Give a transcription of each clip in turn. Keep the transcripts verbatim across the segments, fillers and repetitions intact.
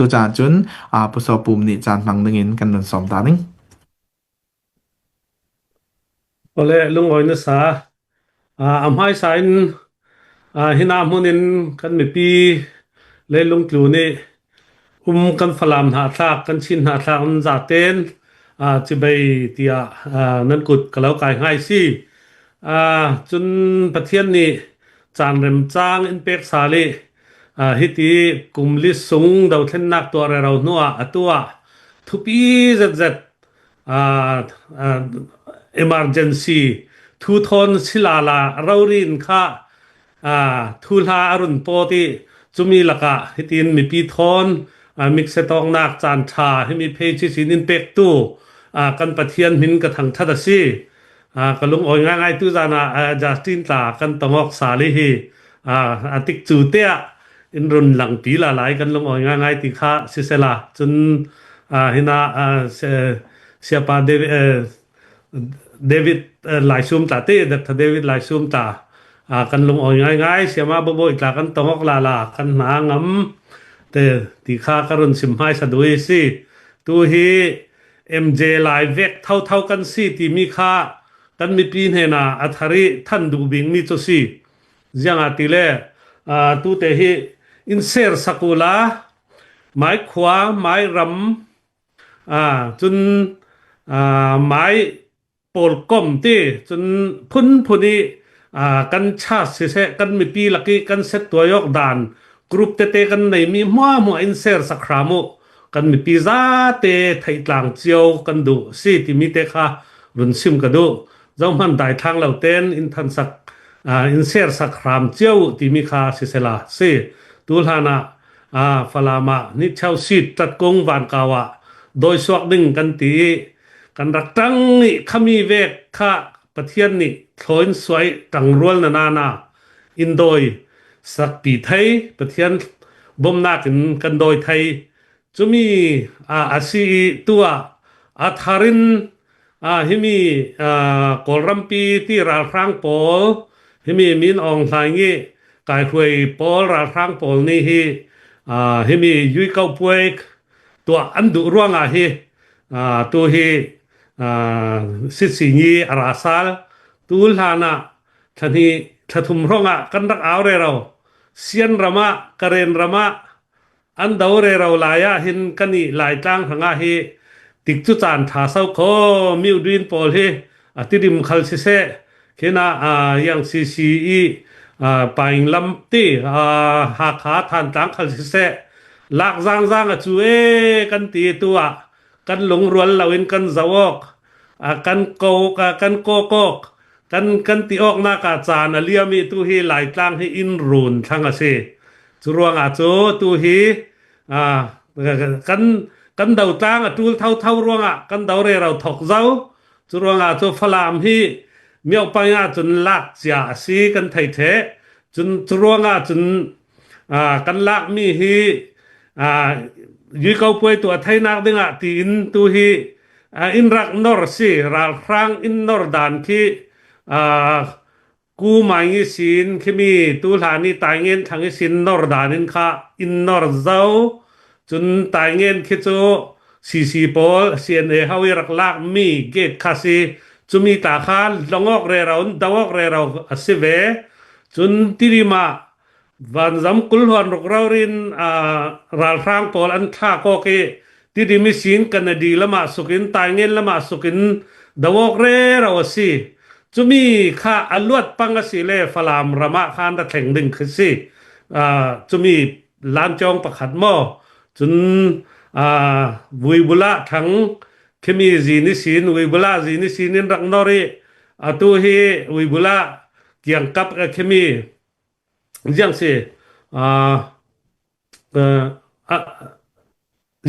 Tu caan cun, aa, Pu Sawpum nih caan hmang dingin kan run sawm ta ding. Awle, lungawi nasa. Aa, a hmaisa in, aa, hinah hmun in kan mipi leilung tlu nih um kan Falam hnahthlak, kan Chin hnahthlak nan zaten, aa, cibai tiah, aa, nan kut ka lo kai hngai si. Aa, cun Pathian nih caan remcang in pek sal i, aa, hiti kum li sung dothlennak tuah rero hnuah atu ah thupi zetzet, aa, aa, emergency thu thawn si lala rori in kha, aa, thuhla a run pawt i, cumi lakah hitin mipi thawn, aa, mikset awknak caan ṭha himi phei chin in pektu, aa, kan Pathian hmin ka thangṭhat a si. Aa, ka lungawi ngaingai tu zan ah, aa, Justin tla kan tong awk sal i hi, aa, a tikcu te ah in run langpi lala i kan lungawi ngaingai ti kha sisela, cun, aa, hinah, aa, si-, siapa David, aa, David, aa, Laisum tla te, Doctor David Laisum tla, aa, kan lungawi ngaingai, siama Babawi tla kan tong awk lala, kan hna ngam te ti kha ka run sim hmaisa duh i si. Tu hi M J lai vek thotho kan si timi kha kan mipi hnenah a thar i than duh bikmi cu si. Ziangahtile, aa, tute hi in share sak uhla, mai khua, mai ram, aa, cun, aa, mai pawlkom ti cun phunphun i, aa, kan chat siseh, kan mipi lak i kan set tuai awk dan group tete kan neimi hmuahhmuah in share sak hram uh. Kan mipi zate theihtlang cio kan duh si timi te kha run sim ka duh. Zohman daithlang lo ten in thansak, aa, in share sak hram cio uh timi kha sisela si. Tu hlanah, aa, Falam ah ni chau sit tat kung vankau ah dawisuak ding kan ti i, kan rak ṭang i khami vek kha Pathian nih thlaw in suai ṭangrual na nana in dawi sakpi thei, Pathian bomnak in kan dawi thei. Cumi, aa, a si i tu ah a thar in, aa, himi, aa, Kawlrampi ti ralhrang pawl, himi Min Aung Hlaing i kaihruai pawl, ralhrang pawl nih hi, aa, himi yuikaupuai tuah an duh ruangah hi, aa, tu hi, aa, sitsi ni a ra sal. Tu hlanah thla hnih, thla thum hrawngah kan rak au rero. Sian ram ah, Karen ram ah an do rero lai ah hin kan i Laitlang hrangah hi tikcu caan ṭha so kho, miudin pawl hi a Tidim khal siseh, khinah, aa, Yang C C i, aa, Paing lam ti, aa, Hakha Thantlang khal siseh, lak zangzang a cu e kan ti tu ah kan lungrual lo in kan zoh awk, aa, kan kawk, aa, kan kawk awk, kan, kan ti awknak ah caan a liam i tu hi Laitlang hi in run thlang a si. Cu ruangah cu tu hi, aa, kan, kan do tlang a ṭul thotho ruangah kan do rero thok zo. Cu ruangah cu Falam hi miopai ah cun lak cia a si kan thei ṭheh. Cun cu ruangah cun, aa, kan lakmi hi, aa, yuikaupuai tuah theinak dingah tiin tu hi, aa, in rak nor si, ralhrang in nor dan khi, aa, Ku Mai Ngi sin khimi tu hlan i Taingen Thang i sin nor dan in kha in nor zo. Cun Taingen khi cu C C pawl, C N A ho i rak lakmi gate kha si. Cumi ta kha lawng awk rero, do awk rero a si ve. Cun Tidim ah vanzam kul hluan ruk rori in, aa, ralhrang pawl an thlak awk i Tidim i sin Kanadi lamah sukin, Taingen lamah sukin do awk rero a si. Cumi kha a luat pang a si le Falam ram ah khan ra thleng ding khi si. Aa, cumi lancawng pakhat maw? Cun, aa, Vuibula Thang khimi zin i sin, Vuibula zin i sin in rak nor i, atu hi Vuibula kiangkap a khimi ziang si, aa, aa, a,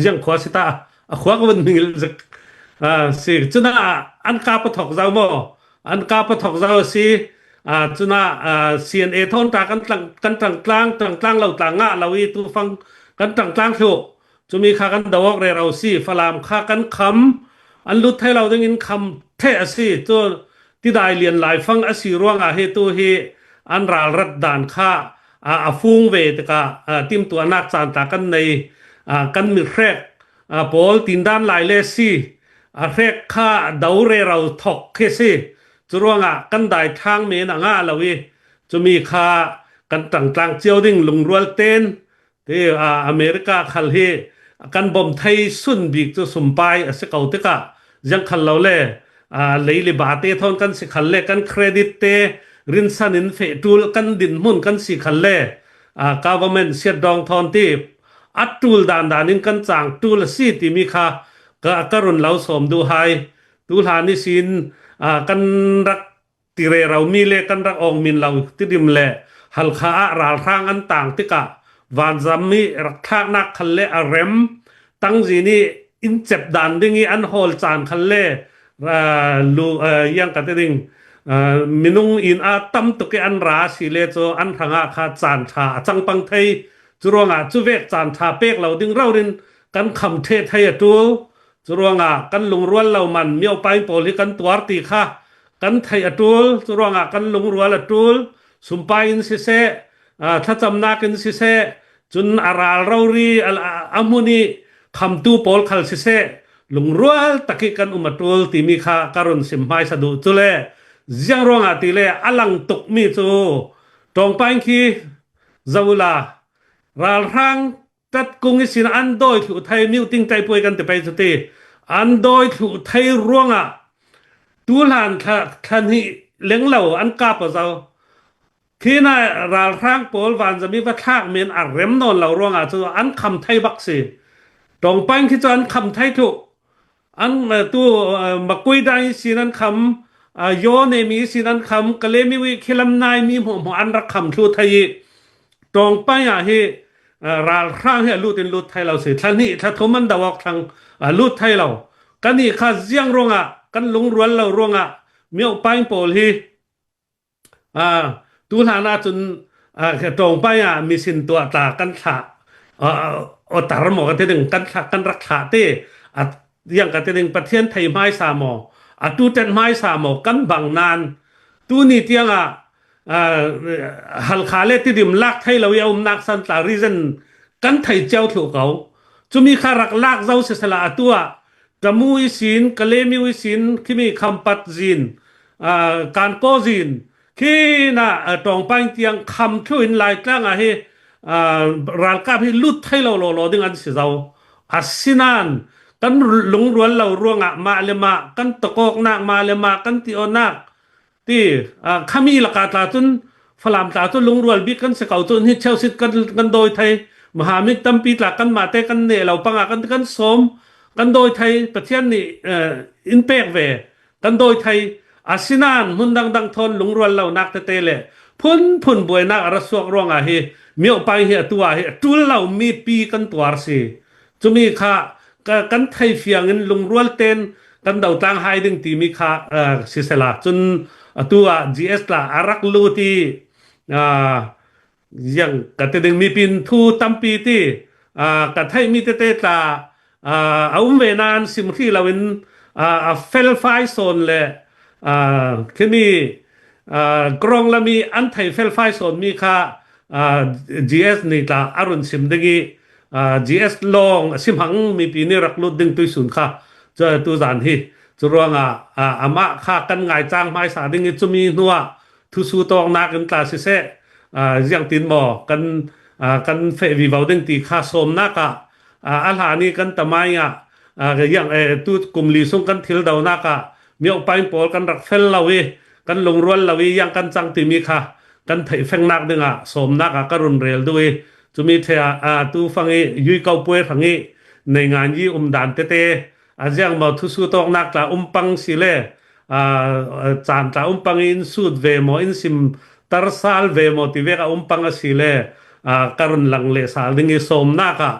ziang khua si ta, a khua ka vun hming zik, aa, si. Cunah an kap a thok zo maw? An kap a thok zo a si. Aa, cunah, aa, C N A thawn ta kan tlang, kan ṭangtlang, ṭangtlang lo tla ngah lo i tu fang kan ṭangtlang thluh. Cumi kha kan do awk rero si, Falam kha kan kham, an lut thei lo dingin kham ṭheh a si. Cu tidai lian laifang a si ruangah hi tu hi an ralrat dan kha, aa, a fung ve tikah, aa, timtuahnak caan ta kan nei. aa, kan mithrek, aa, pawl tindan lai le si, a hrek kha do rero thok khi si. Curuangah kan daithlang men a ngah lo i, cumi kha kan ṭangtlang cio ding lungrual ten, ti, aa, America khal hi kan bawm thei sun bik cu sumpai a si ko tikah ziang khal lo le, aa, lei le ba te thawn kan si khal le, kan credit te rinsan in feh ṭul kan dinhmun kan si khal le, aa, government siatdawng thawn ti a ṭul dan dan in kan cang ṭul a si timi kha ka, ka run lo sawm duh hai. Tu hlan ihsin, aa, kan rak ti rero mi le kan rak awng min lo Tidim le Halkha ah ralhrang an tang tikah vanzam i rak thlaknak khal le a rem, tangzin i in cep dan ding i an hawl caan khal le, aa, lu, aa, yang ka ti ding, aa, minung in a tam tuk i an ra a si le cu an hrangah kha caan ṭha a cang pang thei. Curuangah cuvek caan ṭha pek lo ding rori in kan kham ṭheh thei a ṭul. Curuangah kan lungrual lo man miopaing pawl hi kan tuar ti kha kan theih a ṭul. Curuangah kan lungrual a ṭul. Sumpai in siseh, aa, thlacamnak in siseh, cun a ral rori a, a, a hmun i khamtu pawl khal siseh, lungrual tak i kan um a ṭul timi kha ka run sim hmaisa duh. Cule ziang ruangah ti le a lang tukmi cu Ṭawngpaing khi zoh uhla, ralhrang tatkung ihsin an dawi thluh thei, muting taipuai kan ti pei cu ti, an dawi thluh thei ruangah tu hlan thla, thla hnih lenglo an kap aw zo. Khi na ralhrang pawl vanzam i va thlak men a rem nawn lo ruangah cu an kham thei bak si. Ṭawngpaing khi cu an kham thei thluh. An, eh, tu, eh, Makui dang ihsin an kham, ah, Yaw Nemi ihsin an kham, Kalemyo i khilam nai mi hmuahhmuah an rak kham thluh thei i, Ṭawngpaing ah hi, eh, ralhrang hi a lut in lut thei lo si. Thla hnih, thla thum an do awk thlang, ah, lut thei lo. Kan i kha ziang ruangah, kan lungrual lo ruangah, miopaing pawl hi, aa, tu hlan ahcun, aa, Ṭawngpaing ah misin tuah tla kan thlah, aa, awtar maw ka ti ding, kan thlah, kan rak thlah te, a, yang ka ti ding, Pathian thei hmaisa maw, a tu ṭet hmaisa maw, kan bang nan, tu ni tiangah, aa, Halkha le Tidim lak thei lo i a umnak san tla reason kan thei cio thluh ko. Cumi kha rak lak zo sisehla atu ah Tamu ihsin, Kalemyo ihsin, khimi Khampat zin, aa, Kankaw zin, khin ah, aa, Ṭawngpaing tiang kham thluh in Laitlang ah hi, aa, ralkap hi lut thei lo lawlaw ding an si zo. Asinain kan lungrual lo ruangah mah le mah kan tokawknak, mah le mah kan ti awknak, ti, aa, khami lakah tla cun, Falam tla cu lungrual bik kan si ko cu, hni cheusit kan, kan dawi thei. Mahamit tampi tla kanmah te kan neh lo panga kan, kan sawm, kan dawi thei. Pathian nih, aa, in pek ve, kan dawi thei. Asinain hmun dangdang thawn lungrual lonak tete le phunphun buainak a ra suak ruangah hi, miopaing hi atu ah hi a ṭul lo mipi kan tuar si. Cumi kha ka, kan thei fiang in lungrual ten kan dotlang hai ding timi kha, aa, sisehla. Cun atu ah G S tla a rak lut i, aa, ziang ka ti ding, mipi in thu tampi ti, aa, ka theihmi tete tla, aa, a um ve nain sim hrih loin, aa, a felfai sawn le, aa, khimi, aa, krawng lam i an thei felfai sawnmi kha, aa, G S nih tla a run sim ding i, aa, G S lawng a si hmang mipi nih rak lut ding tuisun kha cu, tuzan hi. Curuangah, aa, amah kha kan ngaicang hmaisa ding i cumi hnuah thusuh tawknak in tla siseh, aa, ziangtin maw kan, aa, kan feh vivo ding ti kha sawmnak ah, aa, a hlan i kan tamai ah, aa, ziang, eh, tu kum li sung kan thil donak ah miopaing pawl kan rak fel lo i, kan lungrual lo i, ziang kan cang timi kha kan theih fengnak dingah sawmnak ah ka run rel duh i, cumi thei ah, aa, tu fang i, yui ko puai hrang i, nei ngan yi um dan tete, a ziang maw thusuh tawknak tla um pang si le, aa, caan tla um pang i in sut ve maw, in sim tarsal ve maw ti vek a um pang a si le, aa, ka run lang leh sal ding i sawmnak ah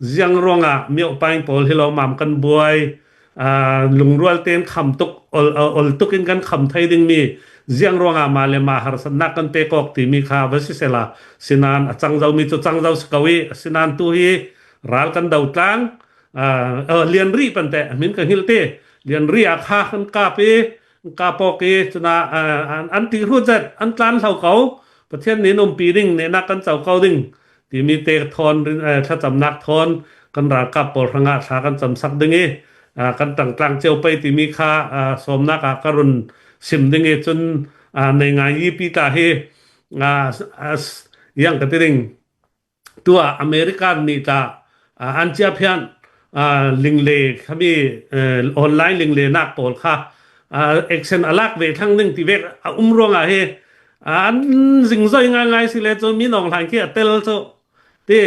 ziang ruangah miopaing pawl hi lawmam kan buai, aa, lungrual tein kham tuk, ol, ol tuk in kan kham thei dingmi ziang ruangah mah le mah harsatnak kan pek awk timi kha va sisehla, sinain a cang zomi cu cang zo si ko i, sinain tu hi ral kan dotlang, aa, aa, Lianri pante, a hmin ka hngilh te, Lianri ah kha kan kap i, kan kap awk i, cun ah, aa, an, an ti hrut zet, an tlan hlo ko, Pathian nih umpi ding, nehnak kan co ko ding, timi te thawn rin, eh, thlacamnak thawn kan ralkap pawl hrangah thla kan camsak ding i, ah, kan ṭangtlang cio pei timi kha, ah, sawmnak ah ka run sim ding i cun, ah, nei ngai i pi tla hi, ah, s-, ah, s-, yang ka ti ding. Tuah American nih tla, ah, an cia phian, ah, lingle khami, eh, online lingle nak pawl kha, ah, action a lak ve thlang ding ti vek a um ruangah hi, ah, an zingzoi ngaingai si le cu Min Aung Hlaing khi a tel cu ti,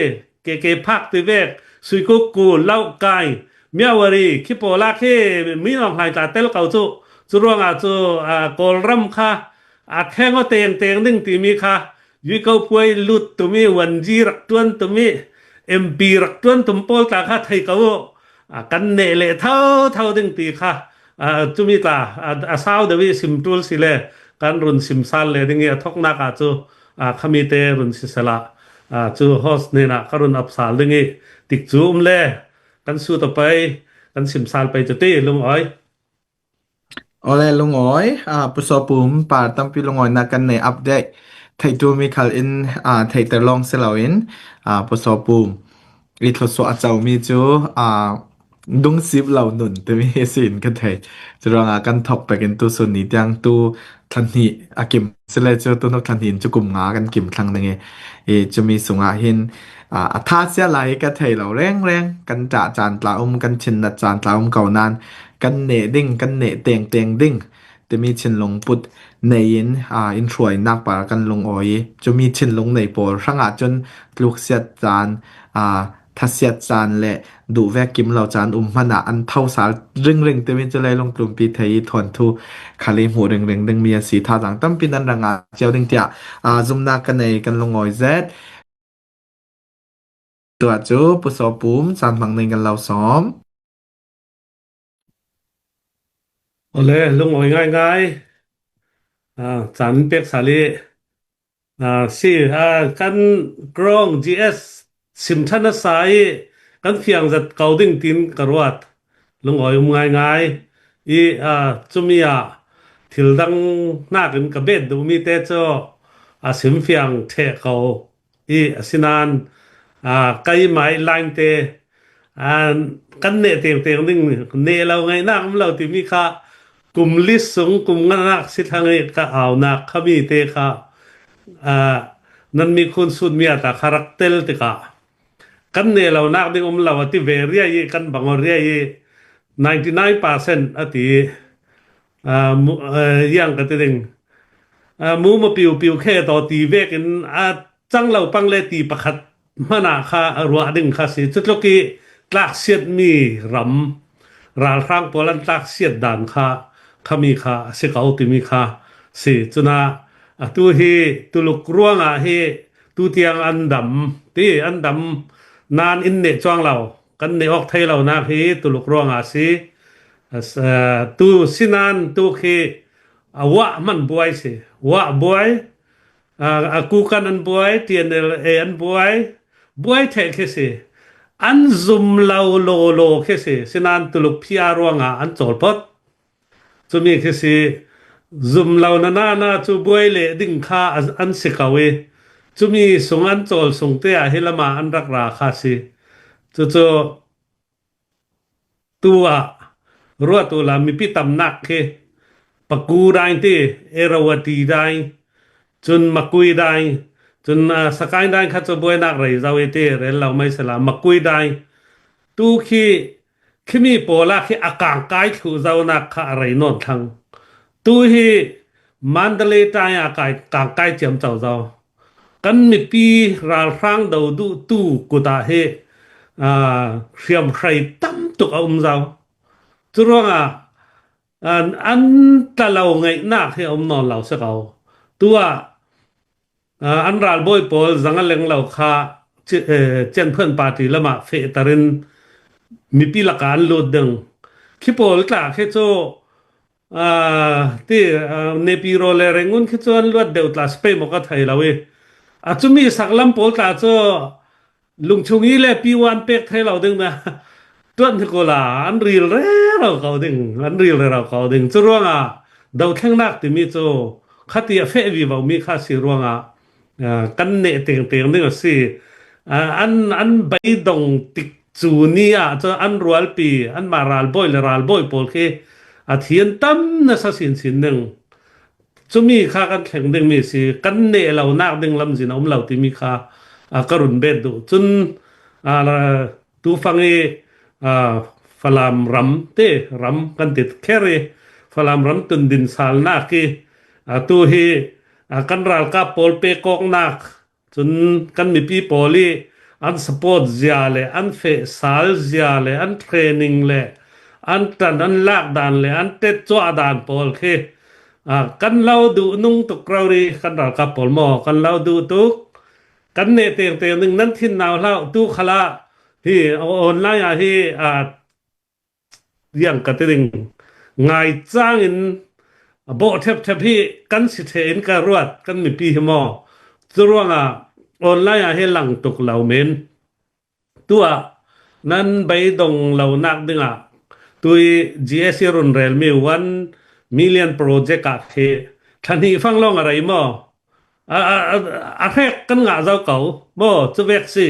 K K Park ti vek, Suikukku, Laukai, Myawaddy khi pawl ah khi Min Aung Hlaing tla tel ko cu, cu ruangah cu, ah, Kawlram kha, a kheng aw tengteng ding timi kha, Yui Ko Puai lut tumi, Wanji rak ṭuan tumi, M P rak ṭuan tum pawl tla kha thei ko uh. A kan neh leh thotho ding ti kha, a, cumi tla, a, a sau deuh i sim ṭul si le kan run sim sal le ding i a thoknak ah cu, a, khami te run si sala, a, cu host hnenah ka run ap sal ding i tik cu um le kan sut aw pei, kan sim sal pei cu ti lungawi. Awle lungawi, aa, Pu Sawpum, par tampi lungawinak kan nei update. Theihtu mi khal in, aa, theihter lawng si loin, aa, Pu Sawpum i thluasuah a comi cu, aa, dungsip lo nun timi a si in ka thei. Curuangah kan thawk pekin tu sun ni tiang tu thla hnih a kim si le cu tu hnuk thla hnih in cu kum nga kan kim thlang ding i, i cumi sungah hin, aa, a tha sia lai ka thei lo rengreng, kan ṭah caan tla um, kan chinnat caan tla um ko nain, kan neh ding, kan neh tengteng ding timi thinlung put nei in, aa, in hruainak par kan lungawi i, cumi thinlung nei pawl hrangah cun tluksiat caan, aa, thasiat caan le duhvek kim lo caan um hmanh ah an tho sal ringring timi cu leilung tlumpi thei i thawn thu khal i hmuh ringring dingmi a si. Thazaang tampi nan rak ngah cio ding tiah, aa, zumhnak ka nei, kan lungawi zet. Tuah cu Pu Sawpum, caan hmang ning kan lo sawm. Awle, lungawi ngaingai. Ah, caan in pek sal i, ah, si, ah, kan Krawng G S sim ṭhan a sa i kan fiang zat ko ding tiin ka ruat. Lungawi um ngaingai i, ah, cumi ah thil dang hnakin ka bet duhmi te cu a sim fiang ṭheh ko i, asinain, aa, keimah i line te, aa, kan neh tengteng ding, neh lo ngeihnak um lo timi kha kum li sung, kum nganak si thlang i ka aunak khami te kha, aa, nan mikhun sutmi ah ta kha rak tel tikah kan neh lonak ding um lo a ti ve riai i kan bang aw riai i ninety nine percent a ti i, aa, mu-, aa, yang ka ti ding, aa, mu ma piu piu khe taw ti vekin a cang lo pang le ti pakhat hmanh ah kha a ruah ding kha si. Cutluk i tlaksiatmi ram, ralhrang pawl an tlaksiat dan kha, khami kha a si ko timi kha si. Cunah atu hi Tuluk ruangah hi tu tiang an dam, ti an dam nain in neh cuang lo, kan neh awk thei lonak hi Tuluk ruangah a si. As-, aa, tu sinan tu khi a wah hman buai si. Wah buai, aa, a kukan an buai, T N L A an buai, buai theh khi si. An zum lo lawlaw khi si. Sinan Tuluk P R ruangah an cawl phot. Cumi khi si, zum lo na na na cu buai leh ding kha a-, an si ko i, cumi sung an cawl sung te ah hi lamah an rak ra kha si. Cucu tu ah ruat uhla mipi tamnak khi Paku dai ti, Erawati dai, cun Makui dai, cun, ah, Sakai dai kha cu buainak rei zo i ti, rel lo mai sila, Makui dai. Tu khi khimi pawl ah khi a kangkai thluh zonak kha a rei nawn thlang. Tu hi Mandalay tai a kai, kangkai ciamco zo. Kan mipi ralhrang do duhtu kut ah hi, aa, hriamhrei tam tuk a um zo. Curuangah, aa, an tla lo ngeihnak hi a um nawn lo si ko. Tu ah, aa, an ralbawi pawl zanga leng lo kha ci-, eh, Cianphuan party lamah fehter in mipi lakah an lut ding. Khi pawl tla khi cu, aa, ti, aa, Naypyidaw le Rangoon khi cu an luat deuh tla si pei maw ka thei lo i. A cumi saklam pawl tla cu lungchung i le piuan pek thei lo ding na. Tuan hi ko la, an ril rero ko ding, an ril rero ko ding. Cu ruangah dothlengnak timi cu khati a feh vivo mi kha si ruangah, aa, kan neh tengteng ding a si. ah, an, an beidong tik cu ni ah cun an rualpi, anmah ralbawi le ralbawi pawl khi a thi an tam nasa sinsin ding. Cumi kha kan thleng dingmi si, kan neh lonak ding lamzin a um lo timi kha, ah, ka run bet duh. Cun, ah, tufang i, ah, Falam ram te, ram kan ti kher i, Falam ram tundin salnak i, ah, tu hi, ah, kan ralkap pawl pekawknak, cun kan mipi pawl i an support zia le an feh sal zia le an training le an ṭan an lak dan le an tet cuah dan pawl khi, ah, kan lo duh nung tuk rori kan ralkap pawl maw, kan lo duh tuk. Kan neh tengteng ding nan thin nau hlah tu khalah hi online ah hi, ah, riang ka ti ding. Ngai cangin a bawh ṭhepṭhep hi kan si ṭheh in ka ruat, kan mipi hi maw? Cu ruangah online ah hi lang tuk lo men. Tuah nan beidong lonak dingah tui G S i run relmi one million project ah khi thla hnih fang lawng a rei maw? A, a, a, a hrek kan ngah zo ko maw? Cu vek si.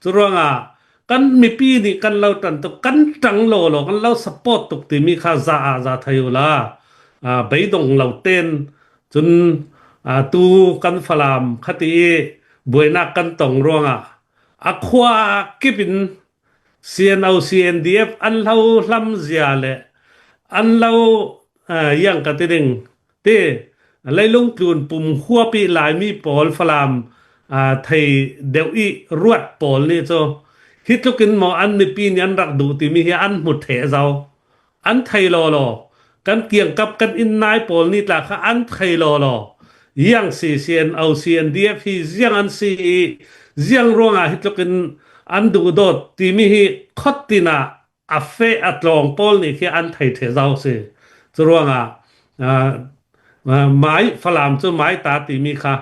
Cu ruangah kan mipi nih kan lo ṭan tuk, kan ṭang lawlaw, kan lo support tuk timi kha za ah za thei uhla, a, beidong lo ten. Cun, a, tu kan Falam khati i buainak kan tong ruangah a khua kip in C N O, C N D F an lo hlam zia le an lo, ah, yang ka ti ding ti, leilung tlun pum khuapi Laimi pawl Falam, ah, thei deuh i ruat pawl nih cu hi tlukin maw an mipi nih an rak duh timi hi an hmu ṭheh zo. An thei lawlaw, kan kiangkap kan innai pawl nih tla kha an thei lawlaw. Yang si C N O, C N D F hi ziang an si i ziang ruangah hi tlukin an duhdawt timi hi khawttin ah a feh a tlawng pawl nih khi an thei ṭheh zo si. Cu ruangah, ah, ah, mai Falam cu mai ta timi kha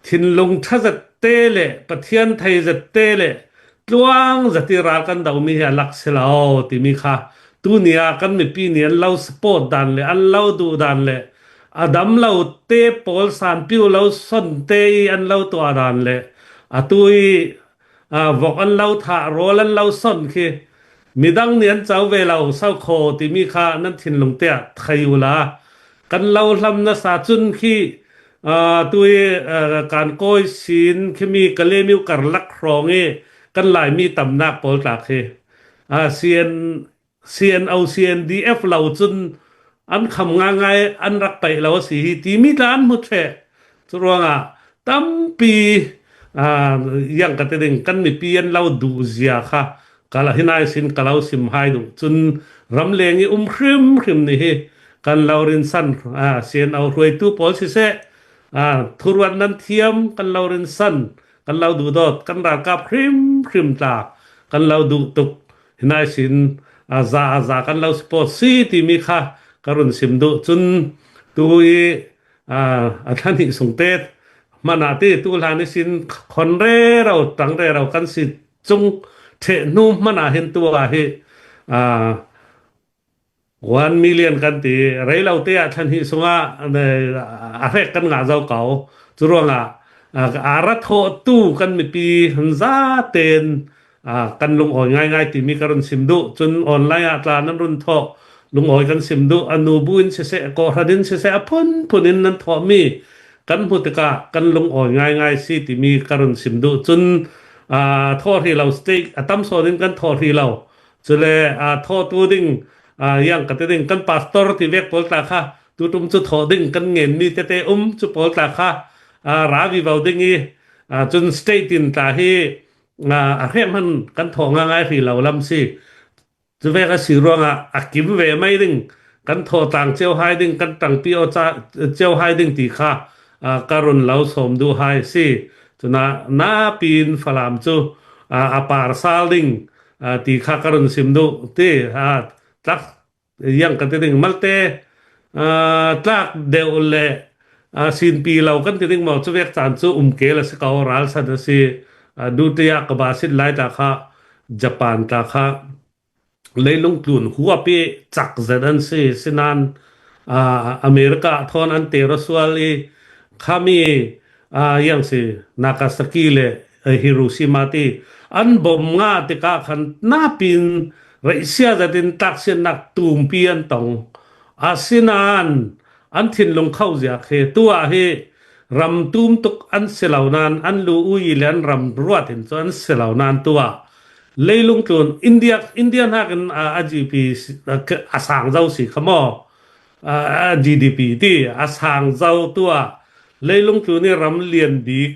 thinlung ṭha zette le Pathian thei zette le tluang zat i ral kan domi hi a lak si lo timi kha tuni ah kan mipi nih an lo support dan le an lo duh dan le a dam lo te pawl sanpiu lo son te i an lo tuah dan le atu i, aa, vok an lo thah, rawl an lo son khi midang nih an co ve lo, so kho timi kha nan thinlung te ah thei uhla. Kan lo hlam nasa cun khi, aa, tui, aa, kan kawi sin khimi Kalemiu karlak hrawng i kan Laimi tamnak pawl tla khi, aa, C N, C N O, C N D F lo cun an kham ngaingai, an rak paih lo a si hi timi tla an hmu ṭheh. Cu ruangah tampi, aa, yang ka ti ding, kan mipi an lo duh zia kha ka la, hi nai sin ka lo sim hai duh. Cun ramleng i um hrimhrim nih hi kan lo rinsan, aa, C N O hruaitu pawl siseh, aa, thuruat nan thiam kan lo rinsan, kan lo duhdawt, kan ralkap hrimhrim tla kan lo duh tuk. Hi nai sin, aa, za a za kan lo support si timi kha ka run sim duh. Cun tu i, aa, a thla hnih sung te hmanah ti tu hlan ihsin khon rero, ṭang rero kan si cung ṭheh hnu hmanah hin tu ah hi, aa, one million kan ti, rei lo te ah thla hnih sungah, eh, a hrek kan ngah zo ko. Cu ruangah, ah, a ra thawhtu kan mipi hun za ten, ah, kan lungawi ngaingai timi ka run sim duh. Cun online ah tla nan run thawh lungawi kan sim duh. A nu bu in siseh, kawhhran in siseh, a phunphun in nan thawhmi kan hmu tikah kan lungawi ngaingai si timi ka run sim duh. Cun, ah, thawh hrih lo state a tam sawn in kan thawh hrih lo. Cule, aa, thawhtu ding, aa, yang ka ti ding, kan pastor ti vek pawl tla kha, tutum cu thawh ding kan ngenmi tete um cu pawl tla kha, aa, ra vivo ding i, aa, cun state in tla hi, aa, a hrek hmanh kan thawh ngaingai hrih lo lam si. Cu vek a si ruangah a kim ve mai ding, kan thawh tlang cio hai ding, kan ṭangpi aw ca-, cio hai ding ti kha, aa, ka run lo sawm duh hai si. Cun ah napi in Falam cu, aa, a par sal ding, aa, ti kha ka run sim duh ti, aa, tlak yang ka ti ding malte, aa, tlak deuh le, aa, sinpi lo kan ti ding maw, cu vek caan cu um keel a si ko, ralsan a si, aa, duhti ah ka ba sit lai tla kha, Japan tla kha, leilung tlun huap i cak zet an si, sinain, aa, America thawn an te ra sual i khami, aa, yang si Nagasaki le, eh, Hiroshima ti an bom ngah tikah khan napin reihsia zetin taksiannak tumpi an tong. Asinain an thinlung khauh ziak hi tuah hi ram tum tuk an si lo nain an lu ui le an ram ruat in cu an si lo nain tuah leilung tlun India, India hnakin a, a G P si, a, a sang zo si kha maw? A, a G D P ti a sang zo tuah leilung tlun i ram lian bik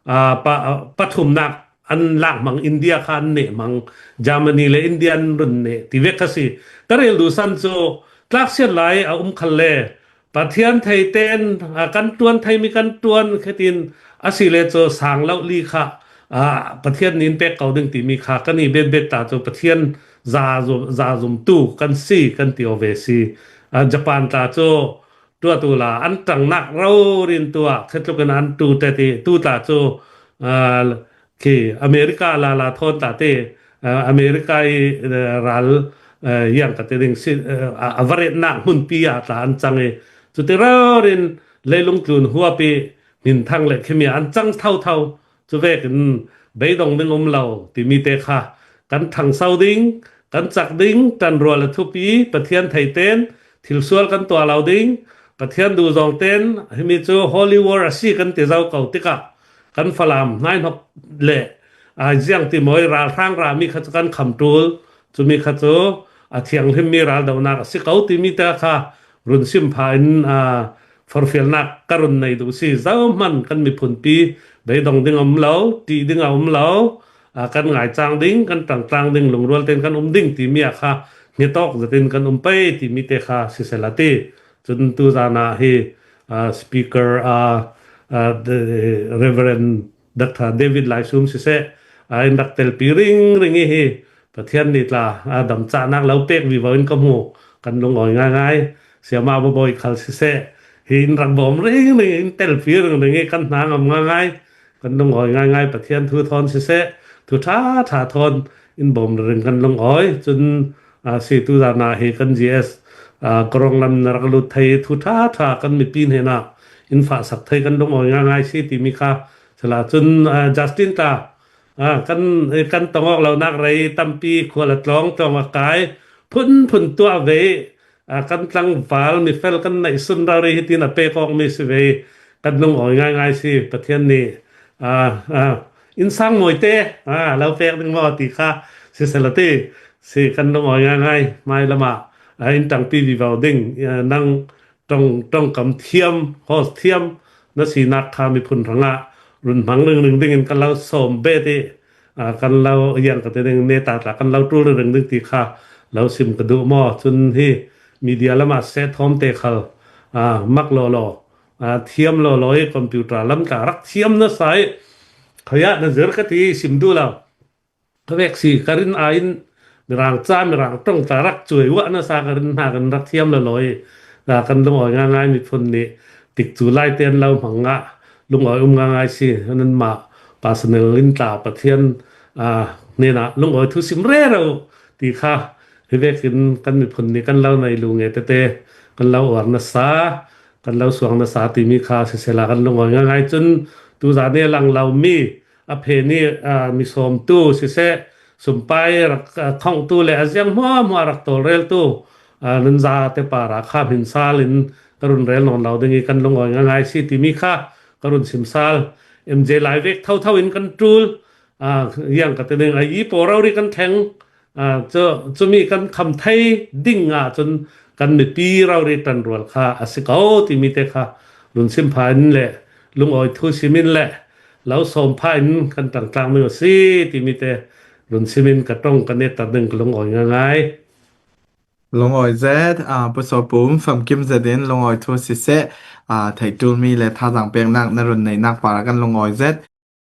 a, pa, a, pathumnak an lak hmang, India kha an neh hmang, Germany le India an run neh ti vek kha si. Ka rel duhsan cu tlaksiat lai a um khal le Pathian thei tein, a, kan ṭuan theimi kan ṭuan khetin a si le cu sang lo li kha, a, Pathian nih in pek ko ding timi kha kan i bet bet ta cu Pathian za zum, za zumtu kan si kan ti aw ve si. A, Japan tla cu tuah tu la an ṭangnak rori in tuah khetluk in an ṭu te ti tu tla cu, a, khi America lala thawn tla te, a, America i, a, ral, a, yang ka ti ding si, a, a, a varetnak hmunpi ah tla an cang i cuti rori in leilung tlun huap i hminthang le khimi an cang thotho. Cu vekin beidong ding um lo timi te kha kan ṭhangso ding, kan cak ding, ṭanrual a thupi, Pathian thei tein thilsual kan tuah lo ding, Pathian duhzawng tein himi cu Holy War a si kan ti zo ko tikah kan Falam hnaihnok le, aa, ziang ti maw i ralhrang rami kha cu kan kham ṭul, cumi kha cu a thianghlimmi raldohnak a si ko timi te kha run sim pha in, aa, forfialnak ka run nei duh si. Zohman kan miphunpi beidong ding a um lo, ṭih ding a um lo, aa, kan ngaicang ding, kan ṭangtlang ding, lungrual tein kan um ding timi ah kha hniatawk zetin kan um pei timi te kha siseh la ti. Cun tuzan ah hi, aa, speaker, aa, aa, the Reverend Doctor David Laisum siseh, aa, in rak telpi ringring i hi Pathian nih tla, aa, damcahnak lo pek vivo in ka hmu, kan lungawi ngaingai. Siama Babawi khal siseh, hi in rak bawm ringring, in telpi ringring i kan hna ngam ngaingai, kan lungawi ngaingai. Pathian thu thawn siseh, thu ṭha ṭha thawn in bawm ringring kan lungawi. Cun, aa, si tuzan ah hi kan G S, aa, ka ronglam na rak lut thei thu ṭha ṭha kan mipi hnenah in fahsak thei kan lungawi ngaingai si timi kha sila. Cun, aa, Justin tla, aa, kan, kan tong awk lonak rei tampi khual a tlawng tlawng a kai phunphun tuah ve, aa, kan tlangval mifel kan neihsun rori hitin a pek awkmi si ve. Kan lungawi ngaingai si Pathian nih, aa, aa, innsang mawite, aa, lo pek ding maw ti kha siseh la ti si kan lungawi ngaingai. Hmai lamah, aa, in ṭangpi vivo ding, aa, nang ṭong, ṭongkam thiam, host thiam na sinak kha miphun hrangah run hmang ringring dingin kan lo sawm bet i, aa, kan lo yang ka ti ding, neta tla kan lo ṭul ringring ding ti kha lo sim ka duh maw. Cun hi media lamah seh thawm te khal, aa, mak lawlaw, aa, thiam lawlaw i computer lam tla rak thiam nasa i khawiah na zir ka ti i sim duh lo. Ka vek si ka rin aiin Mirang ca, Mirang ṭong tla rak cuai uah nasa ka rin hna kan rak thiam lawlaw i, aa, kan lungawi ngaingai. Miphun nih tikcu lai tein lo hmang ah lungawi um ngaingai si. Nanmah personal in tla Pathian, aa, hnenah lungawi thu sim rero ti kha hi vekin kan miphun nih kan lo nei lu nge tete kan lo uar nasa, kan lo suang nasa timi kha siseh la kan lungawi ngaingai. Cun tuzan i a lang lomi a phen i, aa, mi sawmtu siseh, sumpai rak, aa, khonghtu le a ziang hmuahhmuah rak tawlreltu, aa, nan zate par ah kha hmin sal in ka run rel nawn lo ding i kan lungawi ngaingai si timi kha ka run sim sal. M J lai vek thotho in kan ṭul, aa, yang ka ti ding, a i paw rori kan thleng, aa, cu, cumi kan kham thei ding ah cun kan mipi rori ṭanrual kha a si ko timi te kha run sim pha in le lungawi thu sim in le lo sawm pha in kan ṭangtlang ding a si timi te run sim in ka ṭong ka netter ding ka lungawi ngaingai. Lungawi zet, aa, Pu Sawpum, famkim zet in lungawi thu siseh, aa, theih ṭulmi le thazaang peknak na run neihnak par ah kan lungawi zet.